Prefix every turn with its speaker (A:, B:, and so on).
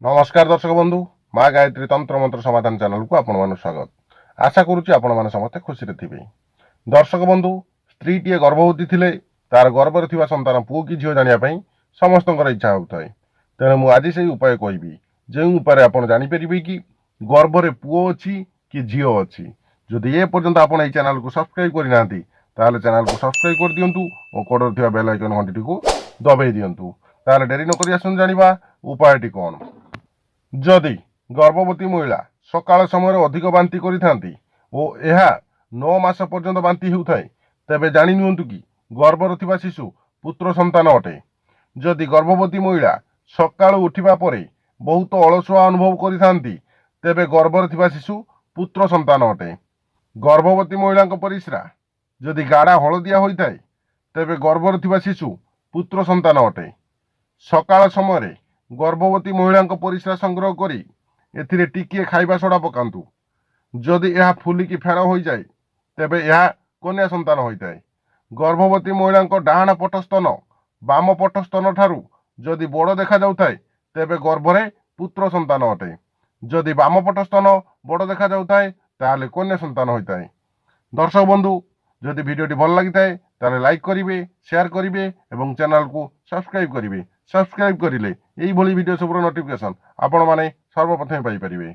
A: ନମସ୍କାର ଦର୍ଶକ ବନ୍ଧୁ, ମା ଗାୟତ୍ରୀ ତନ୍ତ୍ର ମନ୍ତ୍ର ସମାଧାନ ଚ୍ୟାନେଲକୁ ଆପଣମାନଙ୍କୁ ସ୍ୱାଗତ। ଆଶା କରୁଛି ଆପଣମାନେ ସମସ୍ତେ ଖୁସିରେ ଥିବେ। ଦର୍ଶକ ବନ୍ଧୁ, ସ୍ତ୍ରୀଟିଏ ଗର୍ଭବତୀ ଥିଲେ ତାର ଗର୍ଭରେ ଥିବା ସନ୍ତାନ ପୁଅ କି ଝିଅ ଜାଣିବା ପାଇଁ ସମସ୍ତଙ୍କର ଇଚ୍ଛା ହେଉଥାଏ। ତେଣୁ ମୁଁ ଆଜି ସେଇ ଉପାୟ କହିବି, ଯେଉଁ ଉପାୟରେ ଆପଣ ଜାଣିପାରିବେ କି ଗର୍ଭରେ ପୁଅ ଅଛି କି ଝିଅ ଅଛି। ଯଦି ଏ ପର୍ଯ୍ୟନ୍ତ ଆପଣ ଏହି ଚ୍ୟାନେଲକୁ ସବସ୍କ୍ରାଇବ୍ କରିନାହାନ୍ତି, ତାହେଲେ ଚ୍ୟାନେଲକୁ ସବସ୍କ୍ରାଇବ୍ କରିଦିଅନ୍ତୁ ଓ କଡ଼ରେ ଥିବା ବେଲ୍ ଆଇକନ୍ ଘଣ୍ଟିଟିକୁ ଦବାଇ ଦିଅନ୍ତୁ। ତାହେଲେ ଡେରି ନକରି ଆସନ୍ତୁ ଜାଣିବା ଉପାୟଟି କ'ଣ। ଯଦି ଗର୍ଭବତୀ ମହିଳା ସକାଳ ସମୟରେ ଅଧିକ ବାନ୍ତି କରିଥାନ୍ତି ଓ ଏହା 9 ମାସ ପର୍ଯ୍ୟନ୍ତ ବାନ୍ତି ହେଉଥାଏ, ତେବେ ଜାଣି ନିଅନ୍ତୁ କି ଗର୍ଭରେ ଥିବା ଶିଶୁ ପୁତ୍ର ସନ୍ତାନ ଅଟେ। ଯଦି ଗର୍ଭବତୀ ମହିଳା ସକାଳୁ ଉଠିବା ପରେ ବହୁତ ଅଳସୁଆ ଅନୁଭବ କରିଥାନ୍ତି, ତେବେ ଗର୍ଭରେ ଥିବା ଶିଶୁ ପୁତ୍ର ସନ୍ତାନ ଅଟେ। ଗର୍ଭବତୀ ମହିଳାଙ୍କ ପରିସ୍ରା ଯଦି ଗାଢ଼ା ହଳଦିଆ ହୋଇଥାଏ, ତେବେ ଗର୍ଭରେ ଥିବା ଶିଶୁ ପୁତ୍ର ସନ୍ତାନ ଅଟେ। ସକାଳ ସମୟରେ ଗର୍ଭବତୀ ମହିଳାଙ୍କ ପରିସ୍ରା ସଂଗ୍ରହ କରି ଏଥିରେ ଟିକିଏ ଖାଇବା ସୋଡ଼ା ପକାନ୍ତୁ। ଯଦି ଏହା ଫୁଲିକି ଫେଣ ହୋଇଯାଏ, ତେବେ ଏହା କନ୍ୟା ସନ୍ତାନ ହୋଇଥାଏ। ଗର୍ଭବତୀ ମହିଳାଙ୍କ ଡାହାଣ ପଟ ସ୍ତନ ବାମ ପଟ ସ୍ତନ ଠାରୁ ଯଦି ବଡ଼ ଦେଖାଯାଉଥାଏ, ତେବେ ଗର୍ଭରେ ପୁତ୍ର ସନ୍ତାନ ଅଟେ। ଯଦି ବାମ ପଟ ସ୍ତନ ବଡ଼ ଦେଖାଯାଉଥାଏ, ତାହେଲେ କନ୍ୟା ସନ୍ତାନ ହୋଇଥାଏ। ଦର୍ଶକ ବନ୍ଧୁ, ଯଦି ଭିଡ଼ିଓଟି ଭଲ ଲାଗିଥାଏ, ତାହେଲେ ଲାଇକ୍ କରିବେ, ସେୟାର କରିବେ ଏବଂ ଚ୍ୟାନେଲକୁ ସବସ୍କ୍ରାଇବ୍ କରିବେ। ସବସ୍କ୍ରାଇବ୍ କରିଲେ ଏଇଭଳି ଭିଡ଼ିଓ ସବୁର ନୋଟିଫିକେସନ୍ ଆପଣମାନେ ସର୍ବପ୍ରଥମେ ପାଇପାରିବେ।